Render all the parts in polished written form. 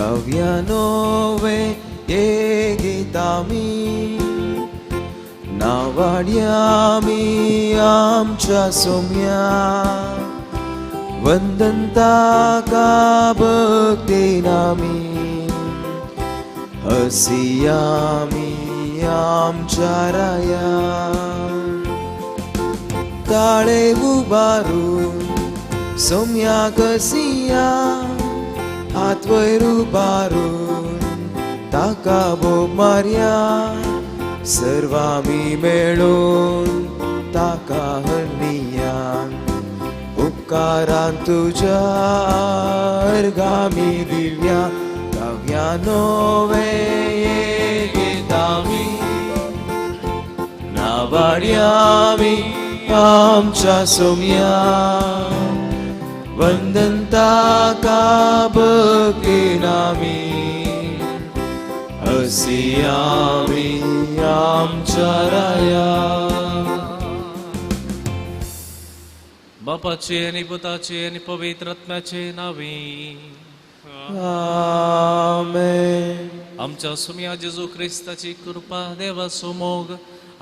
गावया no way ये गितामी, नावाड्यामी आमच्या सोम्या, वंदनता का भक्तीनामी, हसियामी आमच्या राया। ताळे उबारून सोम्या कसिया, हात वयर उबारून ताका बोब मारया, सर्वामी मेळून ताका हरणिया, उपकारान तुज्या अर्गामी दिव्या, गावया नोवे ये गितामी, नावाड्यामी आमच्या सोम्या, वंदन ताका भक्तीनामी, हसियामी आमच्या राया। बापाचे आनी पुताचे आनी पवित्र आत्म्याचे नांवी आमेन। आमच्या सोम्या जेजू क्रिस्ताची कृपा, देवाचो मोग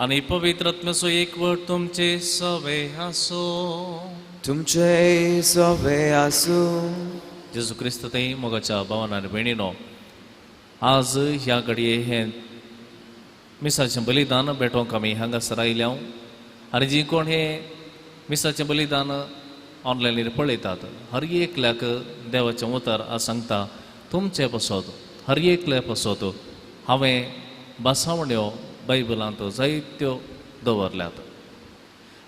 आनी पवित्र आत्म्याचो एकवट तुमचे सवे आसो। तुमचे सवे आसूं। जेजू क्रिस्त थंय मोगाच्या भावान आनी भयणीनो, आज ह्या घडये हें मिसाचें बलिदान भेटोवंक आमी हांगासर आयल्या आनी जी कोण हें मिसाचें बलिदान ऑनलायनीर पळयतात, हर एकल्याक देवाचें उतर आज सांगता, तुमचे पासत, हर एकल्या पासत हांवें भासावण्यो बायबलांत जायत्यो दवरल्यात।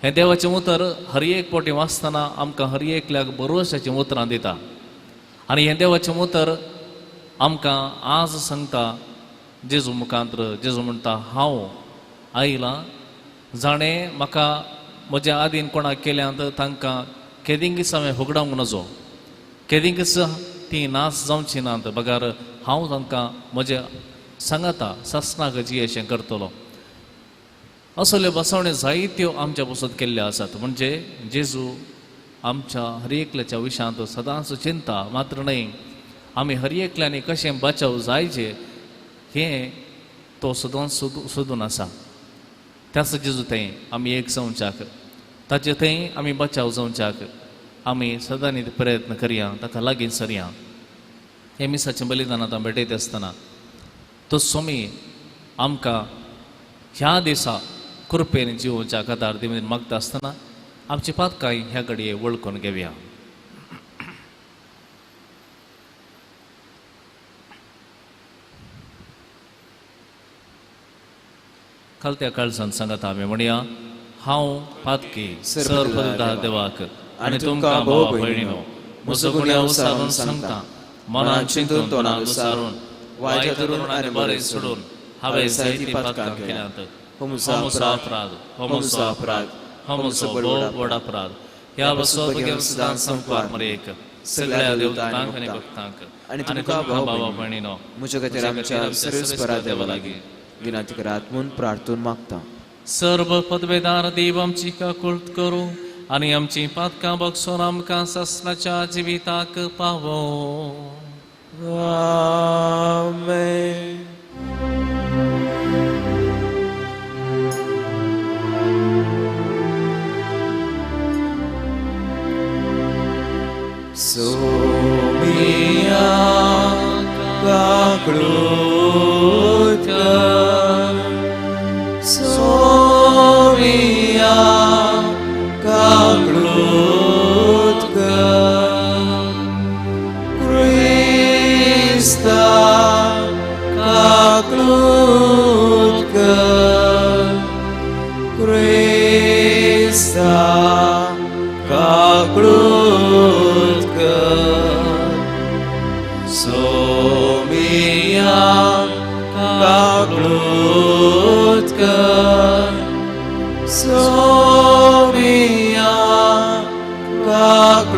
हें देवाचें उतर हर एक फावटी वाचतना आमकां हर एकल्याक भरवशाचीं उतरां दिता आनी हें देवाचें उतर आमकां आज सांगता, जेजू मुखांत्र जेजू म्हणटा, हांव आयलां जाणें म्हाका म्हज्या आदीन कोणाक केल्यांत तांकां केदिंगीच हांवें होगडावंक नजो, केदिंगीच तीं नाच जावचीं नात, बगर हांव तांकां म्हज्या सांगाता सासणाक जियेशें करतलो। असल्यो बसवण्यो जायत्यो आमच्या पसत केल्ल्यो आसात। म्हणजे जेजू आमच्या हर एकल्याच्या विशयांत सदांच चिंता मात्र न्हय, आमी हर एकल्यांनी कशें बचाव जायचे हें तो सदांच सोदून आसा। त्याच जेजू थंय आमी एक जावच्याक, ताचे थंय आमी बचाव जावच्याक आमी सदांनी प्रयत्न करया, ताका लागीं सरया। हें मिसाचें बलिदान आतां भेटयता आसतना तो स्वामी आमकां ह्या दिसा कृपेन जिवोवच्या आदार दिवन मागता आसतना आमची पातकाय ह्या घडये वळखून घेवया। खालत्या काळजान सांगता आमी म्हणया, हांव पातकी सर्वदा देवाक आनी तुमकां भावा भयणीनो म्हजो गुन्यांव सारून सांगता, मनान चिंतून तोंडान विचारून वायट धरून आनी बरें सोडून हांवें जायतीं पातकां केल्यांत। हो म्हजो अपराध, हो म्हजो अपराध, हो म्हजो भोव व्हड अपराध। ह्या पासत भुरग्यांक सदांच संपार मरेक सगळ्या देवतांक आनी भक्तांक आनी तुमकां भावा भयणीनो म्हज्या खातीर आमच्या सर्वेस्परा देवा लागीं विनंती करात म्हूण प्रार्थून मागता। सर्व पदवेदार देव आमची काकुळट करूं आनी आमची पातकां बक्षून आमकां सासणाच्या जिविताक पावो। आमेन। सोमिया काकुळट कर, सोमिया काकुळट कर, क्रिस्ता काकुळट कर, क्रिस्ता काकुळट कर, सोमिया काकुळट कर, सोमिया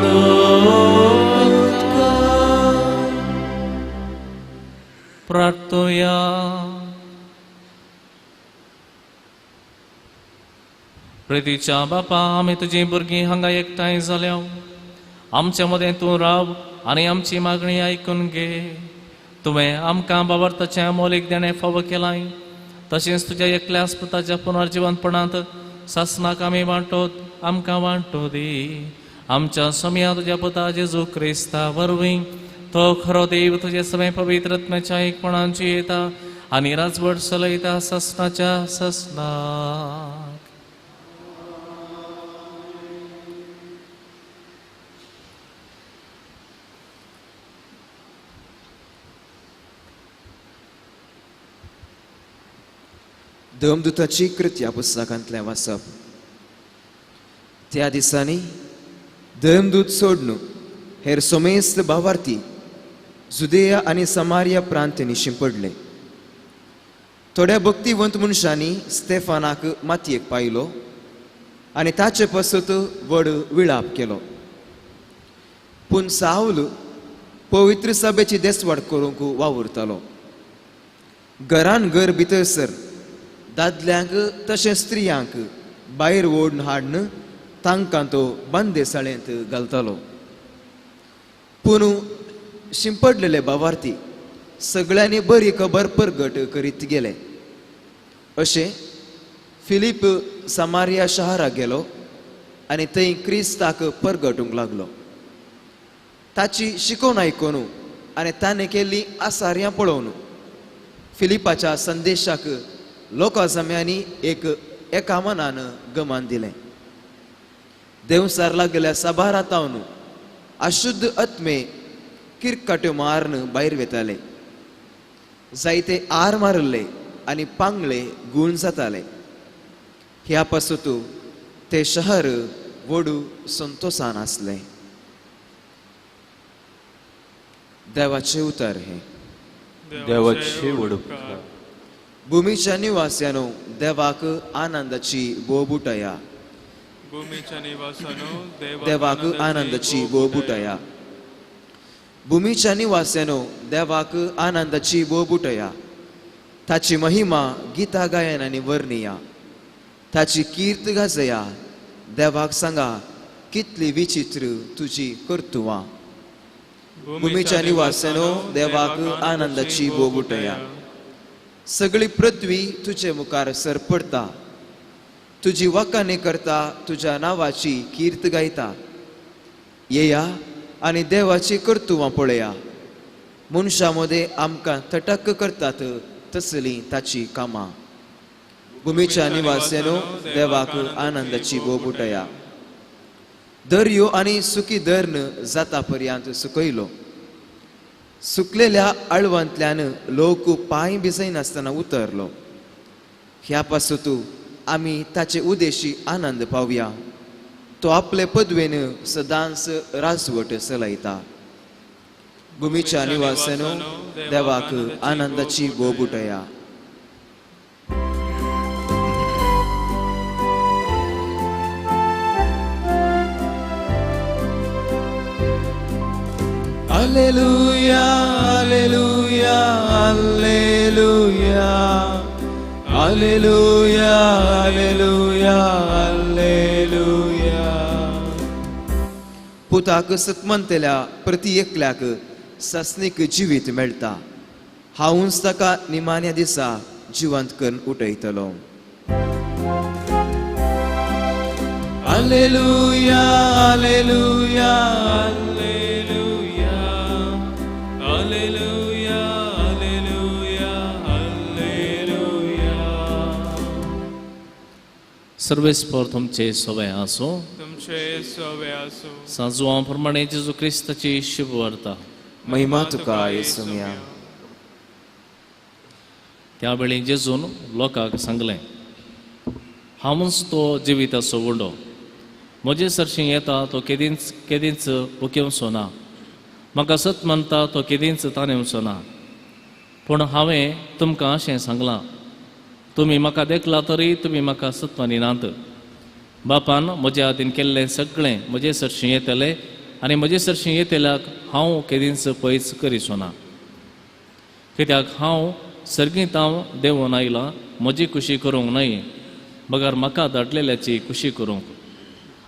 काकुळट कर। प्रार्थोया। प्रितीच्या बापा, आमी तुजी भुरगीं हांगा एकठांय जाल्या, आमच्या मदें तूं राव आनी आमची मागणी आयकून घे। तुवें आमकां बाबर्ताचें अमोलीक देणें फावो केलां तशेंच तुज्या एकल्या आस्पताच्या पुनर्जिवंतपणांत सासनाक आमी वांटो आमकां वांटो दी. आमच्या सोम्या तुज्या पुता जेजू क्रिस्ता वरवीं तो खरो देव तुजे सगळे पवित्र आत्म्याच्या एकपणांची येता आनी राजवट चलयता ससनाच्या ससनाक. धर्मदूताची कृत्या पुस्तकांतलें वाचप. त्या दिसांनी धर्मदूत सोडून हेर समेस्त भावार्थी जुदेया आनी समारिया प्रांतांनी शिंपडले. थोड्या भक्तिवंत मनशांनी स्तेफानाक मातयेक पायलो आनी ताचे पासत व्हड विळाप केलो. पूण सावल पवित्र सभेची देसवाड करूंक वावुरतालो. घरान घर भितर सर दादल्यांक तशें स्त्रियांक भायर ओडून हाडून तांकां तो बंदेसाळेंत घालतालो. पूण शिंपडलेले भावार्थी सगळ्यांनी बरी खबर परगट करीत गेले. अशें फिलीप समारिया शहराक गेलो आनी थंय क्रिस्ताक परगटूंक लागलो. ताची शिकवण आयकून आनी ताणें केल्लीं आसार्यां पळोवन फिलिपाच्या संदेशाक लोकां जम्यांनी एका मनान गमान दिलें. देंवसार लागलेल्या साबारांत अशुद्ध आत्मे किरकाट्यो मारून भायर वेताले. जायते आर मारले आनी पांगळे गूण जाताले. ह्या पासून ते शहर व्हड संतोसान आसलें. देवाचें उतर हें. देवाचे व्हड उपकार. भुमीच्या निवास्यानो देवाक आनंदाची बोब उठया. भूमीच्या निवासानो देवाक आनंदाची बोब उठया. भुमीच्या निवास्यानो देवाक आनंदाची बोब उठया. ताची महिमा गीता गायन आनी वर्णिया. ताची कीर्त गाजया. देवाक सांगा कितली विचित्र तुजी कर्तुवां. भुमीच्या निवास्यानो देवाक आनंदाची बोब उठया. सगळी पृथ्वी तुजे मुखार सरपडटा. तुजी वाखाणी करता तुज्या नांवाची कीर्त गायता. येया आनी देवाची कर्तुवां पळया. मनशां मदें आमकां थटक करतात तसलीं ताची कामां. भुमीच्या निवास्यानो देवाक आनंदाची बोब उठया. दर्यो आनी सुकी धरण जाता पर्यंत सुकयलो. सुकलेल्या आळवांतल्यान लोक पांय भिजयनासतना उतरलो. ह्या पासून आमी ताचे उदेशी आनंद पावया. तो आपले पदवेन सदांच राजवट चलयता. भुमीच्या निवास्यानो देवाक आनंदाची बोब उठया. Alleluia, alleluia, alleluia, alleluia, alleluia, alleluia. पुताक सतमंतल्या प्रति एकल्याक सासणीक जिवीत मेळटा. हांवूच ताका निमाण्या दिसा जिवंत करून उठयतलो. Alleluia, alleluia, alleluia, alleluia, alleluia, alleluia. सर्वेस्पर तुमचे सवय आसो. तुमचे सवय आसो. साजुआ प्रमाणे जेजू क्रिस्ताची शुभवार्ता. महिमा तुका येसुम्या. त्या वेळी जेजून लोकांक सांगलें, हांवूच तो जिविताचो उंडो. म्हजे सरशीं येता तो केदींच केदींच उकेवचो ना. म्हाका सत मानता तो केदींच तानेवचो ना. पूण हांवें तुमकां अशें सांगलां, तुमी म्हाका देखला तरी तुमी म्हाका सत मानिनात. बापान म्हज्या हातीन केल्लें सगळें म्हजे सरशीं येतलें आनी म्हजे सरशीं येतल्याक हांव केदींच पयस करिचो ना. कित्याक हांव सर्गींत हांव देंवून आयलां म्हजी खुशी करूंक न्हय, बगर म्हाका धाडलेल्याची खुशी करूंक.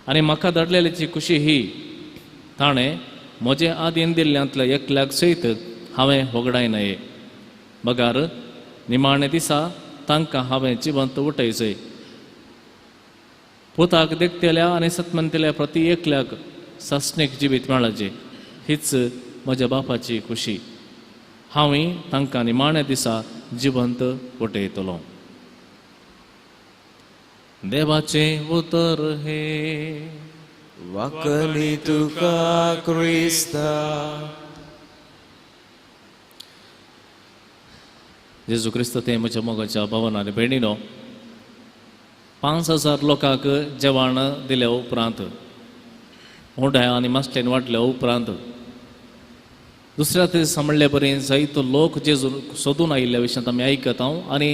आनी म्हाका धाडलेल्याची खुशी ही, ताणें म्हजे आदीन दिल्ल्यांतल्या एकल्याक सयत हांवें होगडायनाये, बगार निमाणे दिसा तांकां हांवें जिवंत उठयचें. पुताक देखतल्या आनी सतमंतल्या प्रती एकल्याक सासणीक जिवीत मेळचें हीच म्हज्या बापाची खुशी. हांवूय तांकां निमाण्या दिसा जिवंत उठयतलो. देवाचें उतर हे. वाकणी तुका क्रिस्ता. जेजू क्रिस्त ते म्हज्या मोगाच्या भावन आनी भयणीनो, 5000 लोकांक जेवण दिल्या उपरांत, उंड्या आनी मास्टेन वांटल्या उपरांत, दुसऱ्या दिसा म्हणले बरी जायतो लोक जेजू सोदून आयिल्ल्या विशयांत आमी आयकता. आनी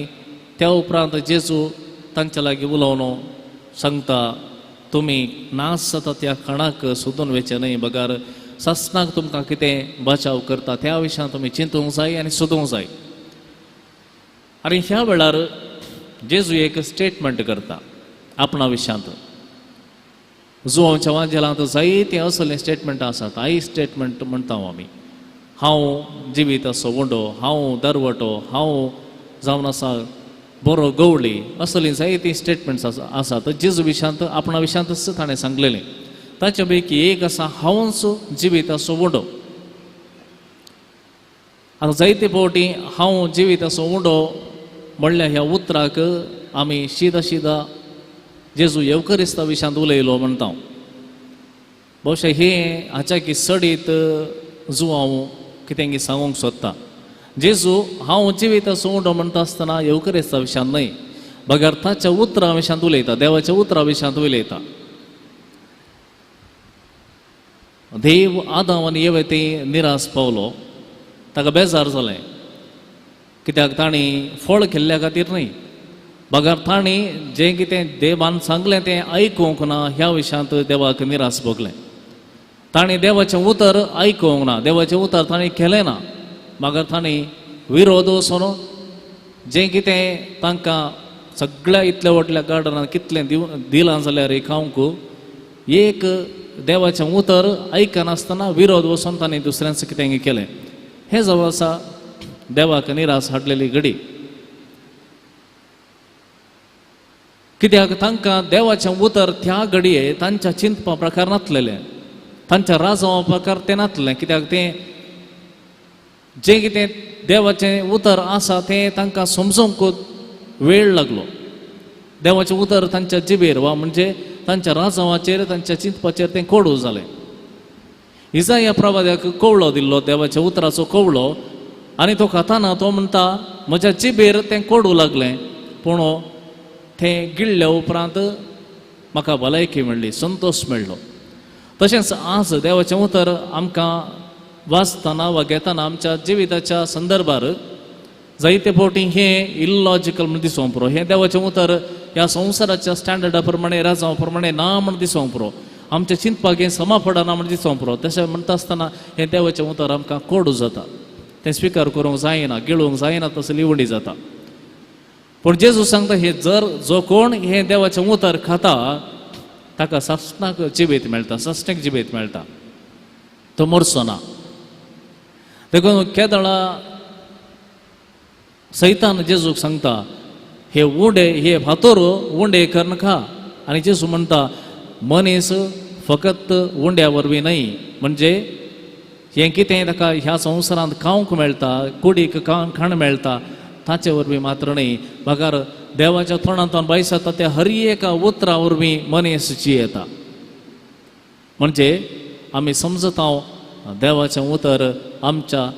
त्या उपरांत जेजू तांच्या लागीं उलोवन सांगता, तुमी नास जाता त्या खाणाक सोदून वचचें न्हय, बगार सासणाक तुमकां कितें बचाव करता त्या विशयांत तुमी चिंतूंक जाय आनी सोदूंक जाय. आनी ह्या वेळार जेजू एक स्टेटमेंट करता आपणा विशयांत. जुवांच्या वांजेलांत जायतीं असलीं स्टेटमेंटां आसात. I statement म्हणटा आमी. हांव जिवीत असो उंडो, हांव दरवटो, हांव जावन आसा बरो गवळी, असलीं जायतीं स्टेटमेंट्स आसात जेजू विशयांत, आपणा विशयांतच ताणें सांगलेलें. ताचे पैकी एक आसा, हांवच जिवीत असो उंडो. आतां जायते फावटी हांव जिवीत असो उंडो म्हणल्यार ह्या उतराक आमी शिदा शिदा जेजू येवकरिस्ता विशयांत उलयलो म्हणटा. भोवशा हे हाच्या की सडीत जुवांव कितें सांगूंक सोदता. जेजू हांव जिवीत असो उंडो म्हणटा आसतना येवकरिस्ता विशयांत न्हय, बगर ताच्या उतरां विशयांत उलयता, देवाच्या उतरां विशयांत उलयता. देव आदाम आनी येवे ते निरास पावलो, ताका बेजार जालें, कित्याक तांणी फळ केल्ल्या खातीर न्हय, बगर तांणी जें कितें देवान सांगलें तें आयकूंक ना ह्या विशयांत देवाक निरास भोगलें. तांणी देवाचें उतर आयकूंक ना, देवाचें उतर तांणी केलें ना, मगर तांणी विरोध वचून जें कितें तांकां सगळ्या इतल्या व्हडल्या गार्डनान कितलें दिलां जाल्यार खावंक, एक देवाचें उतर आयकनासतना विरोध वचून तांणी दुसऱ्यांचें कितें केलें. हें जावन आसा देवाक निरास हाडलेली घडी. कित्याक तांकां देवाचें उतर त्या घडये तांच्या चिंतपा प्रकार नासलेलें, तांच्या राजवा प्रकार तें नासलें. कित्याक तें जें कितें देवाचें उतर आसा तें तांकां समजूंक वेळ लागलो. देवाचें उतर तांच्या जिबेर वा म्हणजे तांच्या राजवाचेर, तांच्या चिंतपाचेर तें कोडू जालें. इजाया प्रवाद्याक कवळो दिल्लो, देवाच्या उतराचो कवळो, आनी तो खाताना तो म्हणटा म्हज्या जिबेर तें कोडू लागलें, पूण तें गिळ्ळ्या उपरांत म्हाका भलायकी मेळ्ळी, संतोश मेळ्ळो. तशेंच आज देवाचें उतर आमकां वाचतना वा घेतना आमच्या जिविताच्या संदर्भार जायते फावटी हें इलॉजिकल म्हण दिसूंक पुरो, हें देवाचें उतर ह्या संवसाराच्या स्टँडर्डा प्रमाणे, राजां प्रमाणे ना म्हण दिसूंक पुरो, आमच्या चिंतपाक हें समा पडना म्हण दिसूंक पुरो. तशें म्हणटा आसतना हें देवाचें उतर आमकां कोडू जाता, तें स्विकार करूंक जायना, गिळूंक जायना, तसली उडी जाता. पूण जेजू सांगता हे जर जो कोण हें देवाचें उतर खाता ताका सासणाक जिवीत मेळटा, सासणीक जिवीत मेळटा, तो मरचो ना. देखून केदळा सैतान जेजूक सांगता हे उंडे, हे फातोर उंडे करून खा. आनी जेजू म्हणटा मनीस फकत उंड्या वरवीं न्हय, म्हणजे हें कितें ताका ह्या संवसारांत खावंक मेळटा, कुडीक खाण मेळटा ताचे वरवीं मात्र न्हय, बगर देवाच्या तोंडांतल्यान भायर सरता त्या हर एका उतरा वरवीं मनीस जियेता. म्हणजे आमी समजता देवाचें उतर आमच्या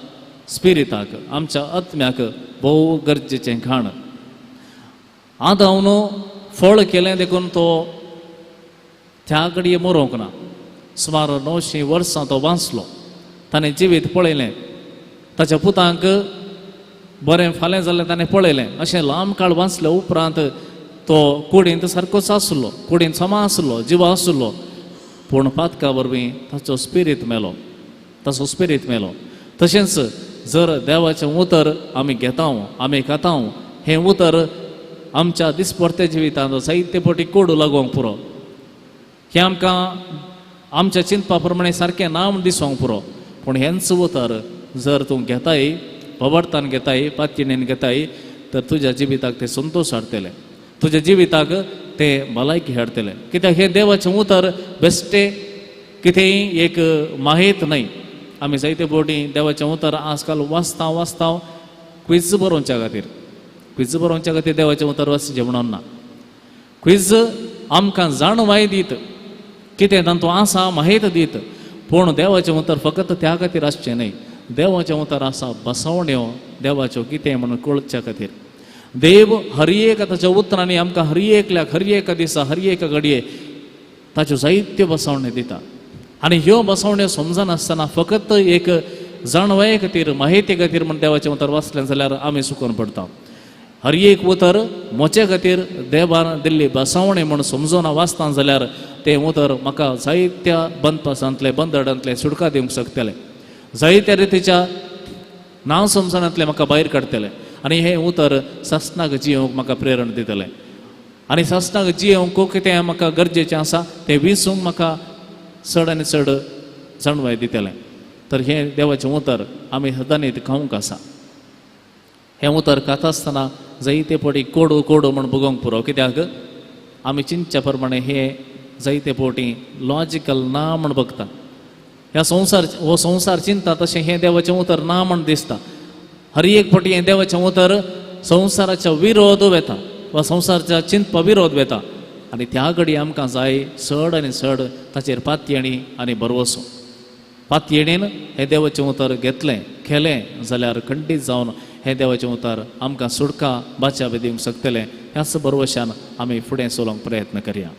स्पिरिताक, आमच्या आत्म्याक भोव गरजेचें खाण. आदावन फळ केलें देखून तो त्या घडये मरोंक ना, सुमार 900 वर्सां तो वांचलो, ताणें जिवीत पळयलें, ताच्या पुतांक बरें फाल्यां जालें ताणें पळयलें. अशें लांब काळ वाचल्या उपरांत तो कुडींत सारकोच आसलो, कुडींत समा आसलो, जिवा आसलो, पूण पातका वरवीं ताचो स्पिरीत मेलो, ताचो स्पिरीत मेलो. तशेंच जर देवाचें उतर आमी घेता, आमी खाता, हें उतर आमच्या दिसपडत्या जिवितांत जायते फावटी कोडू लागोंक पुरो, हें आमकां आमच्या चिंतपा प्रमाणे सारकें ना म्हूण दिसोंक पुरो, पूण हेंच उतर जर तूं घेताय, पवर्तान घेताय, पातयेन घेताय तर तुज्या जिविताक तें संतोश हाडटलें, तुज्या जिविताक तें भलायकी हाडटलें. कित्याक हें देवाचें उतर बेश्टें कितेंय एक माहेत न्हय. आमी जायते बोटी देवाचें उतर आजकाल वाचता वाचता क्विज बरोवच्या खातीर, क्विज बरोवच्या खातीर देवाचें उतर वाचचें म्हणून ना. क्विज आमकां जाणवाय दीत, कितें तातूंत आसा माहिती दीत, पूण देवाचें उतर फकत त्या खातीर आसचें न्हय. देवाचें उतर आसा बसवण्यो देवाच्यो कितें म्हणून कळच्या खातीर. देव हर एक ताच्या उतरांनी आमकां हर एकल्याक हर एका दिसा हर एका घडये ताच्यो जायत्यो बसवण्यो दिता. आनी ह्यो बसवण्यो समजनासतना फकत एक जाणवाये खातीर माहिती खातीर म्हूण देवाचें उतर वाचलें जाल्यार आमी चुकून पडटा. हर एक उतर म्हजे खातीर देवान दिल्ली बसवणी म्हूण समजून वाचता जाल्यार तें उतर म्हाका जायत्या बंदपासांतलें बंदडांतलें सुटका दिवंक शकतलें, जायत्या रितीच्या नांव समजणांतलें म्हाका भायर काडटलें आनी हें उतर सासणाक जियोवंक म्हाका प्रेरणा दितलें. आनी सासणाक जियोवंक कितें म्हाका गरजेचें आसा तें विसूंक म्हाका चड आनी चड जाणवाय दितलें. तर हें देवाचें उतर आमी सदांनीत खावंक आसा. हें उतर खाता आसतना जायते फावटी कोडू कोडू म्हूण भोगोवंक पुरो, कित्याक आमी चिंतच्या प्रमाणे हें जायते फावटी लॉजिकल ना म्हूण बघता. ह्या संवसार हो संवसार चिंता तशें हें देवाचें उतर ना म्हूण दिसता. हर एक फावटी हें देवाचें उतर संवसाराच्या विरोध वेता वा संवसाराच्या चिंतपा विरोध वेता आनी त्या घडी आमकां जाय चड आनी चड ताचेर पातयेणी आनी भरवसो. पातयेणीन हें देवाचें उतर घेतलें खेलें जाल्यार खंडीत जावन हें देवाचें उतर आमकां सुटका बाच्या बी दिवंक शकतलें. ह्याच भरवशान आमी फुडें चलोवंक प्रयत्न करया.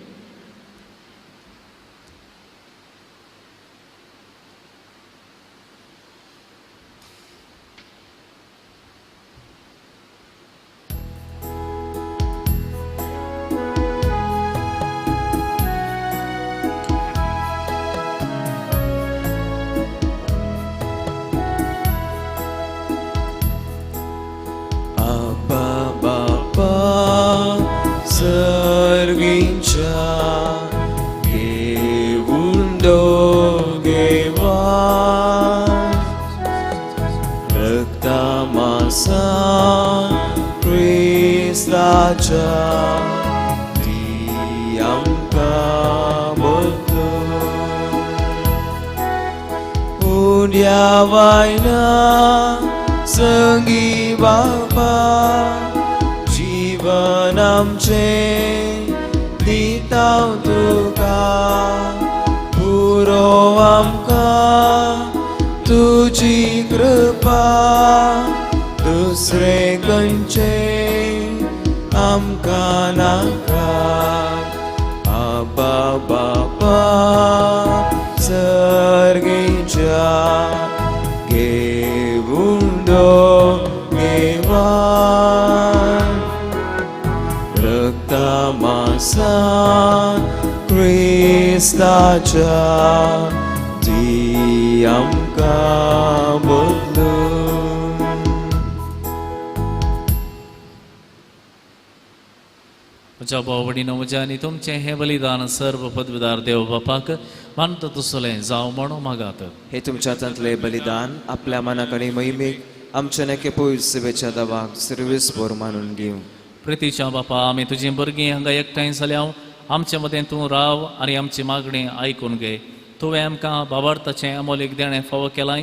आनी तुमचें हें बलिदान सर्व पदवीदार देव बापाक मानता तसलें जावं म्हणून मागात. हे तुमच्या हातांतलें बलिदान आपल्या मनाक आनी महिमेक आमच्या नेके पयस सेवेच्या दावाक सर्वीस भर मानून घेवं. प्रितीच्या बापा, आमी तुजीं भुरगीं हांगा एकठांय जाल्या, आमचे मदें तूं राव आनी आमची मागणी आयकून घे. तुवें आमकां बाबार्थाचें अमोलीक देणें फावो केलां,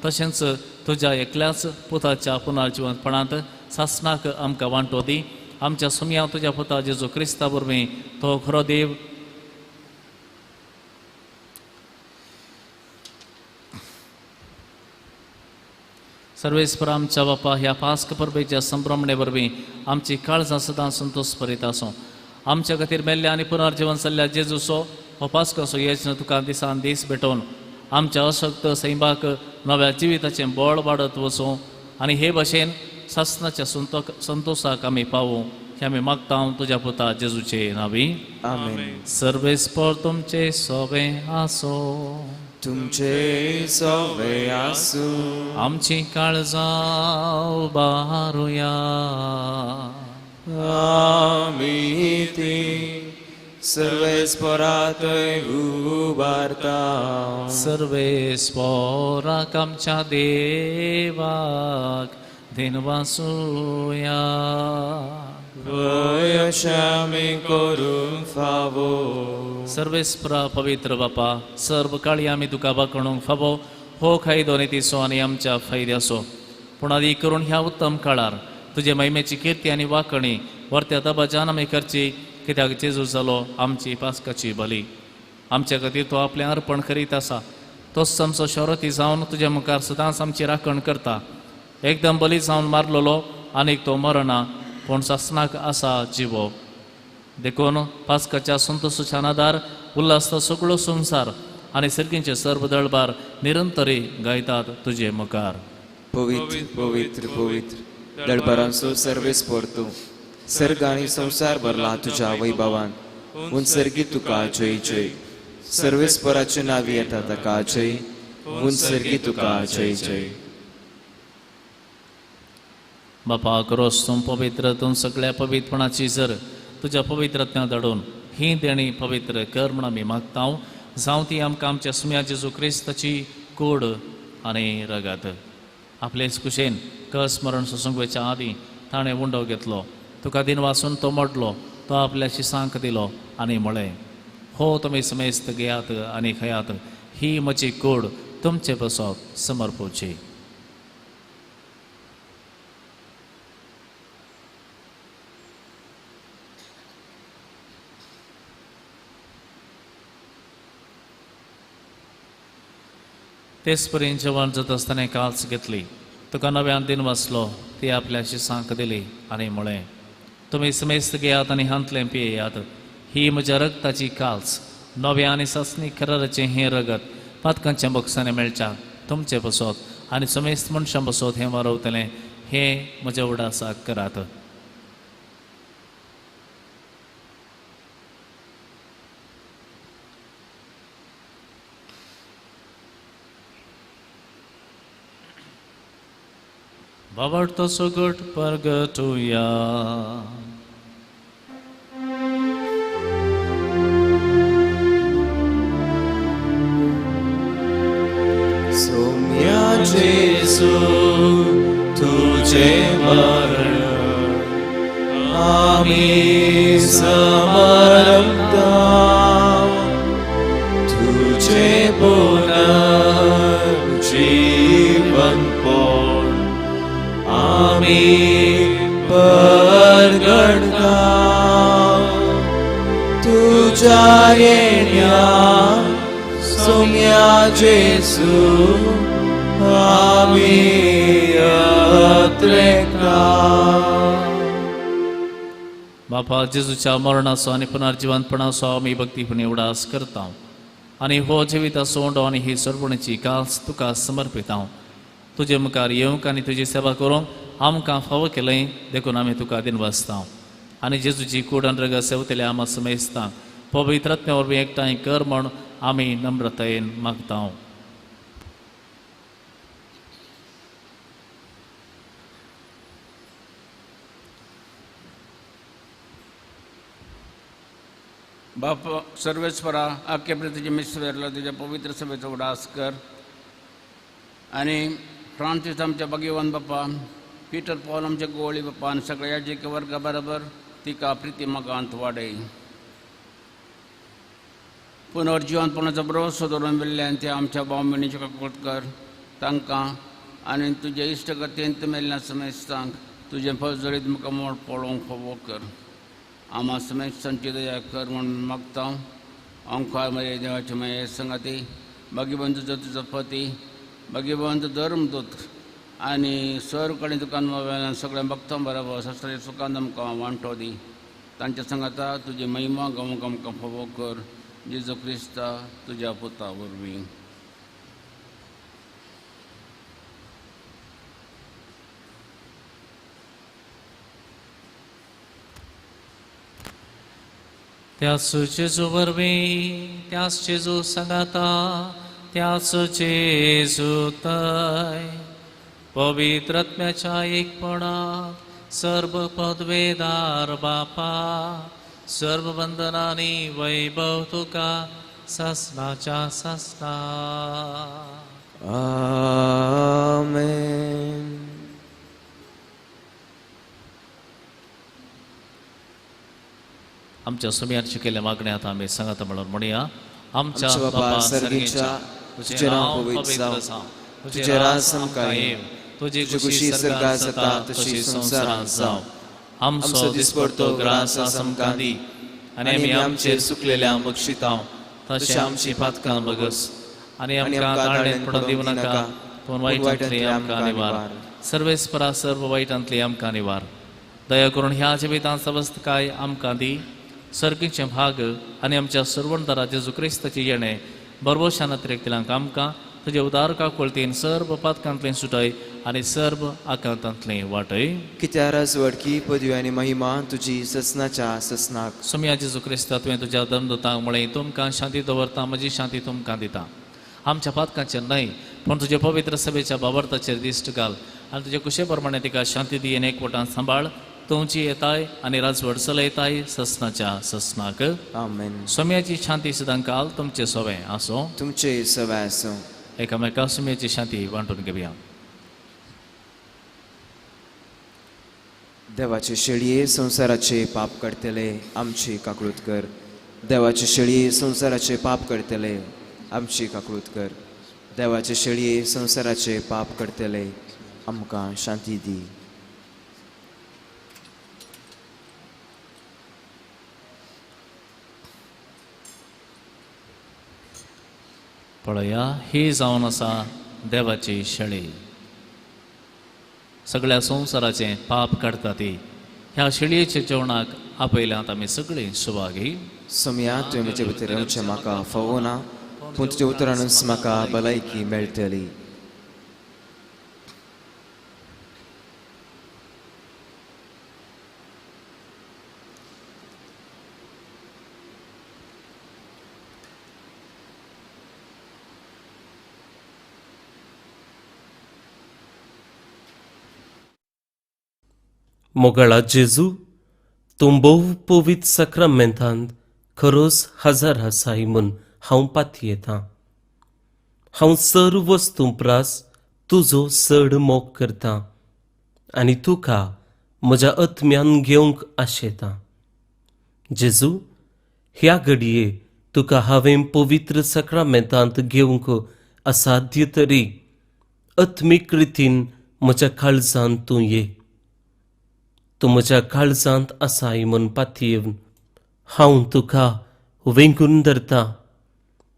तशेंच तुज्या एकल्याच पुताच्या पुनर्जिवंतपणांत सासणाक आमकां वांटो दी. आमच्या सुमया तुज्या पुता जेजू क्रिस्ता वरवीं तो खरो देव सर्वेस्पर आमच्या बापा, ह्या पास्क परबेच्या संभ्रमणे वरवीं आमची काळजां सदां संतोश भरीत आसूं. आमच्या खातीर मेल्ल्या आनी पुनर्जिवन जाल्ल्या जेजूचो हो पास्काचो यत्न तुका दिसान दीस भेटोवन आमच्या अशक्त सैमाक नव्या जिविताचें बळ वाडत वचूं आनी हे भाशेन सासणाच्या संतोशाक आमी पावूं हे आमी मागता तुज्या पुता जेजूचे नांवी. आमेन. सर्वेस्पर तुमचे सोबें आसो. तुमचे सोबें आसूं. आमची काळजां उबारुया. आमी ती सर्वेस्परातय उबारता. सर्वेस्पराक आमच्या देवाक दिनवासुया. वय अशें आमी करूंक फावो. सर्वेस्परा पवित्र बापा, सर्व काळी आमी तुका वाकणूंक फावो हो कायदो नितीचो आनी आमच्या फायद्याचो. पूण आदी करून ह्या उत्तम काळार तुजे महिमेची किर्ती आनी वाकणी वर्त्या दबाजान आमी करची, कित्याक जेजू जालो आमची पास्काची बली. आमच्या खातीर तो आपलें अर्पण करीत आसा. तोच आमचो शरती जावन तुज्या मुखार सदांच आमची राखण करता. एकदम बली जावन मारलेलो आनीक तो मरना, पूण सासणाक आसा जिवो. देखून पास्काच्या संतोषाच्या आदार उल्हासता सगळो संवसार आनी सर्गींचे सर्व दळबार निरंतरी गायतात तुजे मुखार. पवित्र पवित्र पवित्र दळबारांचो सर्वेस्पर तूं, सर्ग आनी संवसार भरला तुज्या वैभवान. उंचर्गी तुका जय जय. सर्वेस्पराचे नावी येता ताका जय. उंचर्गी तुका जय जय. बापा क्रोस तूं पवित्र, तूं सगळ्या पवित्रपणाची जर तुज्या पवित्रत्या धाडून ही देणी पवित्र कर म्हण आमी मागता. जावं ती आमकां आमच्या सुम्या जेजू क्रिस्ताची कोड आनी रगत. आपलेच कुशेन कस मरण सोसूंक वयच्या आदीं ताणें उंडो घेतलो, तुका दिन वासून तो मोडलो, तो आपल्या शिसांक दिलो आनी म्हळें, हो तुमी समेस्त घेयात आनी खयात, ही म्हजी कोड तुमचे पासत समर्पोवची. तेच परीन जेवण जाता आसतना काल्स घेतली, तुका नव्यान दिन वाचलो, ती आपल्या शिसांक दिली आनी म्हळें, तुमी समेस्त घेयात आनी हांतलें पियेयात, ही म्हज्या रगताची काल्स, नव्या आनी सासणी कराराचें हें रगत पातकांच्या बक्षांनी मेळच्या तुमचे पासत आनी समेस्त मनशां पासत हें वारवतलें, हें म्हज्या उडासाक करात. बाबडतो सुगट परगटुया. सोम्या जेजू तुझे मरण आमी समरता, तुझे पुनर्जीवन पण आमी परगणता. तुझ्या येण्या सोम्या जेजू आमी अत्रेकता. बापा जेजूच्या मरणाचो आनी पुनर्जिवंतपणाचो आमी भक्तीपणी उडास करता आनी हो जिविताचो उंडो आनी ही सरपणेची काल्स तुका समर्पिता. तुजे मुखार येवंक आनी तुजी सेवा करूंक आमकां फावो केलें देखून आमी तुका दिनवासता. आनी जेजूची कूड आनी रगत सेवतले आमा समेस्ता पवित्र आत्म्या वरवीं एकठांय कर म्हण आमी नम्रतायेन मागता. बाप सर्वेस्परा आख्या तुझे मिसवेरला तुझ्या पवित्र सभेचो उडास कर आनी फ्रांसीस आमच्या भाग्यवान बापा, पीटर पॉल आमच्या गोवळी बापा आनी सगळ्या जे वर्गा बरोबर तिका प्रिती मागांत वाडय. पुनर्जिवनपणाचो भरवसो दवरून मेल्ल्यान ते आमच्या भाव भयणीचे काकूट कर तांकां आनी तुजे इश्टगतींत मेल्ल्या समेस्तांक तुजें फौजडीत मुखामोळ पळोवंक फावो कर. आमा समेस्तांची दया कर म्हूण मागता. अंकार म्हजे देवाचे माये संगाती भाग्यबंधूचो तुजो पती भाग्यबंधू धर्मदूत आनी सर्व कडेन तुका वेल्यान सगळ्या भक्तां बरोबर सस्त्रे सुखान आमकां वांटो दी. तांच्या संगाता तुजी महिमा गावंक आमकां फावो कर. जेजू क्रिस्ता तुज्या पुता वरवीं. त्याच जेजू वरवीं, त्याच जेजू सांगाता, त्याच जेजू तय पवित्र आत्म्याच्या एकपणात सर्व पदवेदार बापा सर्व बंधनांनी वैभव तुका सासनाच्या सासना. आमेन. आमच्या सुम्यार शिकयल्ल्या मागण्यांत आमी सांगात म्हणून म्हणया. आमच्या आमच्या बापा बापा सर्गेच्या, सर्गेच्या, तुजें तुजें नांव नांव पवित्र पवित्र जावं, जावं, तुजें तुजें राज राज आमकां आमकां येवं, तुजी तुजी खुशी खुशी सर्गात सर्गात जाता जाता तशी तशी संवसारांत संवसारांत जावं. जावं. आमचो आमचो दिसपडतो दिसपडतो ग्रास ग्रास आज आमकां आमकां दी दी आनी आमी आमचेर चुकलेल्या बक्षितांव तशें तशें आमची पातकां बगस आनी आनी आमकां आमकां ताळणेंत ताळणेंत पडून पडूंक दिवं नाका, दिनाका, पूण पूण वायटांतली वायटांतली आमकां आमकां निवार. निवार. सर्वेस्परा सर्व वायटांतली आमकां निवार. दया करून ह्या जिवितांत सवस्तकाय आमकां दी, सर्गीचें भाग आनी आमच्या सर्वणदारा जेजू क्रिस्ताचें येणें बरबोशान अतिरेकतल्यांक आमकां तुजे उदार काकुळतीन सर्व पातकांतलें सुटय आनी सर्व आकांतांतलें वाटय. कित्या राजवडकी पदवी आनी महिमा तुजी ससनाच्या ससनाक. सोमया जेजू क्रिस्ता, तुवें तुज्या दमदूतांक म्हळें, तुमकां शांती दवरता, म्हजी शांती तुमकां दिता. आमच्या पातकांचेर न्हय पूण तुजे पवित्र सभेच्या बाबर्ताचेर दिश्ट घाल आनी तुजे कुशे प्रमाणे तिका शांती दी आनी एकवटान सांबाळ. तुमची येताय आनी राजवट चलयताय ससनाच्या ससनाक. आमेन. सोम्याची शांती सदां काल तुमचे सोवें आसूं. तुमचे सवय आसूं. एकामेका सोम्याची शांती वांटून घेवया. देवाचे शेळये संवसाराचे पाप करतले आमची काकळूत कर. देवाचे शेळये संवसाराचे पाप करतले आमची काकळूत कर. देवाचे शेळये संवसाराचे पाप करतले आमकां शांती दी. पळया, ही जावन आसा देवाची शेळी, सगळ्या संवसाराचें पाप काडटा ती. ह्या शेळयेच्या जेवणाक आपयल्यांत आमी सगळीं सुभागी. सोमया, तुवें म्हजे भितर येवचें म्हाका फावना, पूण तुज्या उतरानूच म्हाका भलायकी मेळटली. मोगाळा जेजू, तूं भोव पवित्र साक्रामेंतांत खरोच हजर आसाय म्हूण हांव पातयेतां. हांव सर्व वस्तूं प्रास तुजो चड मोग करतां आनी तुका म्हज्या आत्म्यान घेवंक आशेतां. जेजू, ह्या घडये तुका हांवें पवित्र साक्रामेंतांत घेवंक असाध्य तरी आत्मीक रितीन म्हज्या काळजांत तूं ये. तूं म्हज्या काळजांत आसाय म्हूण पातयेवन हांव तुका वेंगून धरता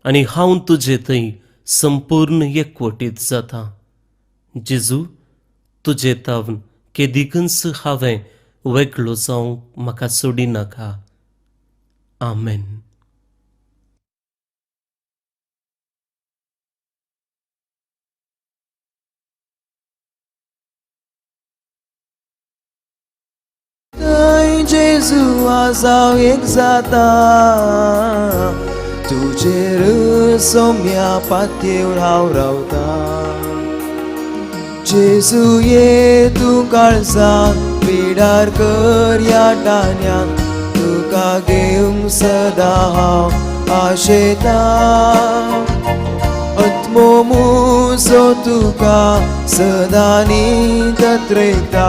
आनी हांव तुजे थंय संपूर्ण एकवटीत जाता. जेजू, तुजे तावन केदिकूच हांवें वेगळो जावंक म्हाका सोडिनाका. आमेन. थंय जेजू आसा एक जाता, तुजेर सोम्या पातयेवन हांव रावता. जेजू ये तूं काळजाक पिडार कर ह्या टान्याक, तुका घेवंक सदां हांव आशेता. आत्मो मुजो तुका सदां नितत्रयता,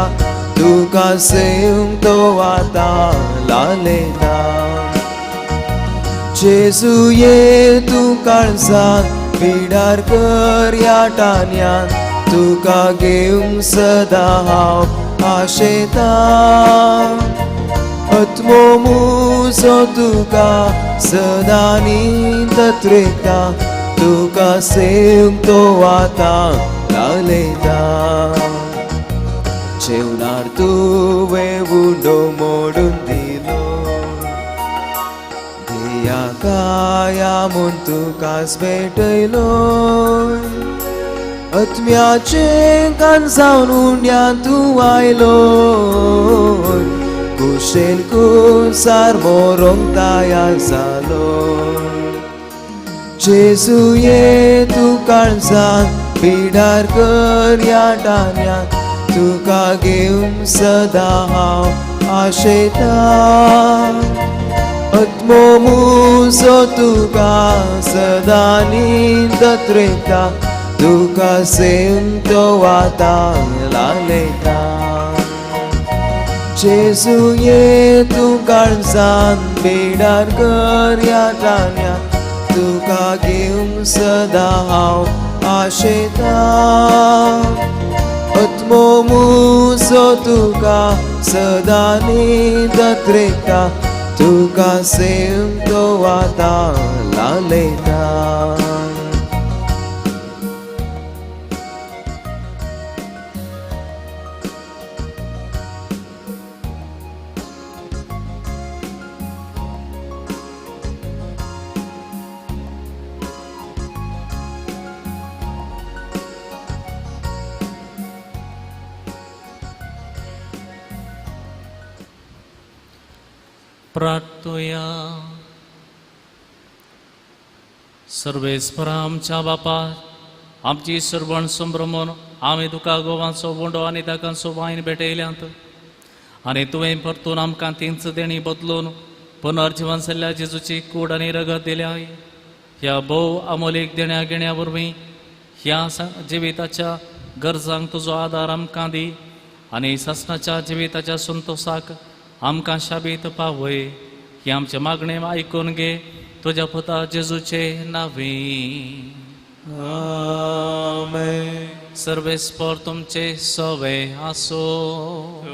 तुका सेवंक तो आतां लालयता. जेजू ये तूं काळजाक पिडार कर ह्या टान्याक, तुका घेवंक सदां हांव आशेता. आत्मो मुजो तुका सदां नितत्रयता, तुका सेवंक तो आतां लालयता. जेवणार तुवें उंडो मोडून दिलो, ध्येया काया म्हूण तुकाच भेटयलो. आत्म्याचें कान जावन उंड्यान तूं आयलो, कुशेन कुसार मोरोंक तयार जालो. जेजू ये तूं काळजाक पिडार कर ह्या टान्याक, तुका घेवंक सदां हांव आशेता. आत्मो मुजो तुका सदां दत्रेता तुका सेवन तो आतां लालयता. जेजू ये तूं काळजान बेडार कर ह्या तान्या तुका घेवंक सदां हांव आशेतां. आत्मो मुजो तुका सदां दत्रेता तुका सेवन तो आतां लालयता. प्रार्थुया. सर्वेस्परा आमच्या बापा आमची सर्वण संभ्रमून आमी तुका गोवांचो बोंडो आनी ताकांचो वायन भेटयल्यांत आनी तुवें परतून आमकां तींच देणी बदलून पुनर्जिवन जाल्ल्या जेजूची कूड आनी रगत दिल्या. ह्या भोव अमोलीक देण्या घेण्या वरवीं ह्या जिविताच्या गरजांक तुजो आदार आमकां दी आनी सासणाच्या जिविताच्या संतोसाक आमकां शाबीत पावय. ही आमचे मागणें आयकून घे तुज्या पुता जेजूचे नांवे. आमेन. सर्वेस्पर तुमचे सवे आसो.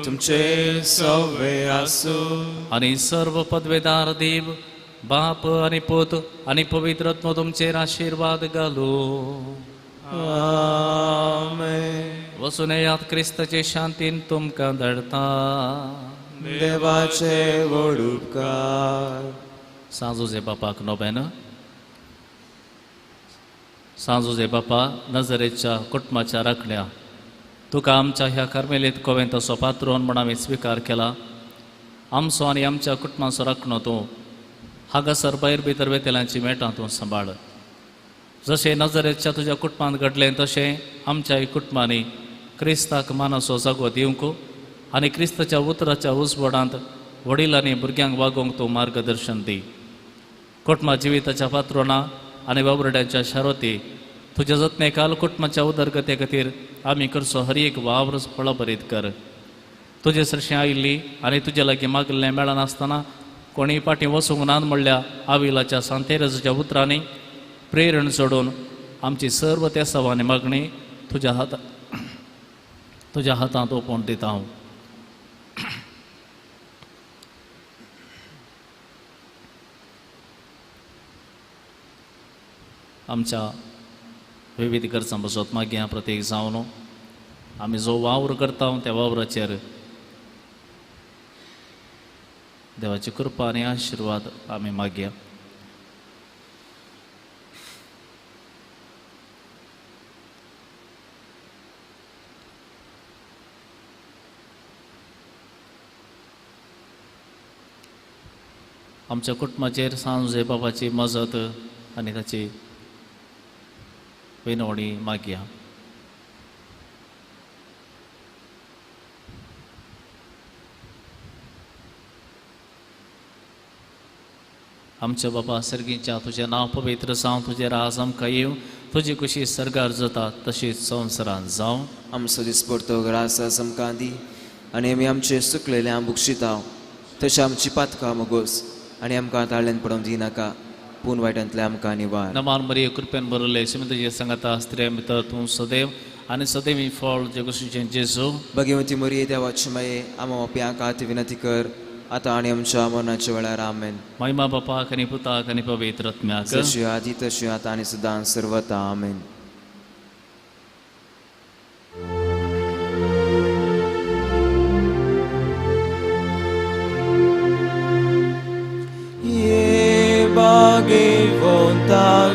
तुमचे सवे आसो. आनी सर्व पदवेदार देव बाप आनी पूत आनी पवित्र आत्मो तुमचेर आशिर्वाद घालू. आमेन. वचून येयात क्रिस्ताचे शांतीन तुमकां धाडटा. देवाचे व्हड उपकार. सांजोजे बापाक नोबेन. सांजोजे बापा नजरेच्या कुटुंबाच्या राखण्या तुका आमच्या ह्या कार्मेलीत कोवेंताचो पात्रोन म्हण आमी स्विकार केला. आमचो आनी आमच्या कुटुंबाचो राखणो तूं हांगासर भायर भितर वेतेल्यांची मेटां तूं सांबाळ. जशें नजरेच्या तुज्या कुटुंबांत घडलें तशें आमच्याय कुटुंबांनी क्रिस्ताक मानाचो जागो दिवंक आनी क्रिस्ताच्या उतराच्या उजवाडांत वडिलांनी भुरग्यांक वागोवंक तूं मार्गदर्शन दी. कुटुंबा जिविताच्या पात्रोना आनी वावुरड्यांच्या शारोती तुज्या जतने काल कुटुंबाच्या उदरगते खातीर आमी करचो हर एक वावर फळभरीत कर. तुजे सरशीं आयिल्ली आनी तुजे लागीं मागिल्लें मेळनासतना कोणीय फाटीं वचूंक ना म्हणल्या आविलाच्या सांतेरजाच्या उतरांनी प्रेरण सोडून आमची सर्व त्या सवानी मागणी तुज्या हातांत ओंपून दिता हांव. आमच्या विविध गरजां बसत मागीर प्रत्येक जावन आमी जो वावर करता त्या वावराचेर देवाची कृपा आनी आशिर्वाद आमी मागया. आमच्या कुटुंबाचेर सांजे बाबाची मजत आनी ताची विनवणी मागया. आमच्या बाबा सर्गीच्या तुजें नांव पवित्र जावं, तुजें राज आमकां येवं, तुजी खुशी सर्गार जाता तशीच संवसारांत जावं. आमचो दिसपडतो ग्रास आमकां दी आनी आमी आमचे सुकलेले आम बुक्षिताव तशें आमची पातकां मगोस आनी आमकां ताळ्यान पडोवंक दिनाका पूण वायटांतले आमकां निवार. नमान मरिये कृपेन भरले शिमे तुजे सांगाता स्त्रियां भितर तूं सदैव आनी सदैव फळ जे कुशीचें जेजू. भगवती मरिये देवाची माये आमा बापयांक आती विनंती कर आतां आनी आमच्या मरणाच्या वेळार. आमेन. महिमा बापाक आनी पुताक आनी पवित्र आत्म्याक जशी आदी तशी आतां आनी सदां सर्वता. आमेन.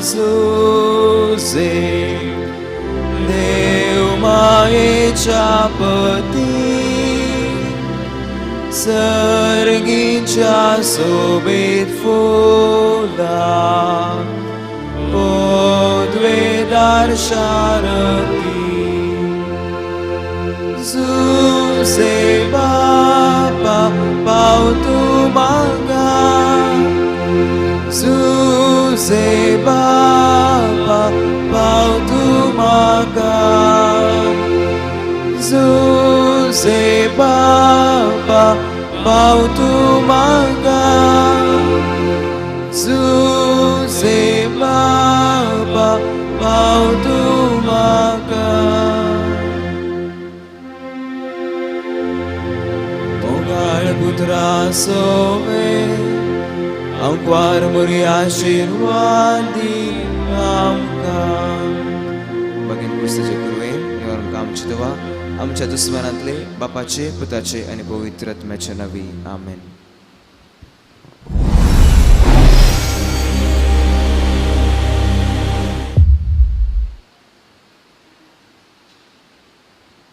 Zuze Deu मायेच्या पती सर्गीच्या सोबीत फुला पदवेदार शारती जुसे बापा पाव तूं म्हाका जुजे बापा पाव तूं म्हाका, जुजे बापा पाव तूं म्हाका, जुजे बापा पाव तूं म्हाका. मोगाळ पुत्रा सोवे आंकवार मोरी आशिर्वाद दी आमकां. भगिनी क्रिस्ताचे कुरवेन निवारण आमची दवा आमच्या दुस्मानांतले बापाचे पुताचे आनी पवित्र आत्म्याचे नांवी आमेन.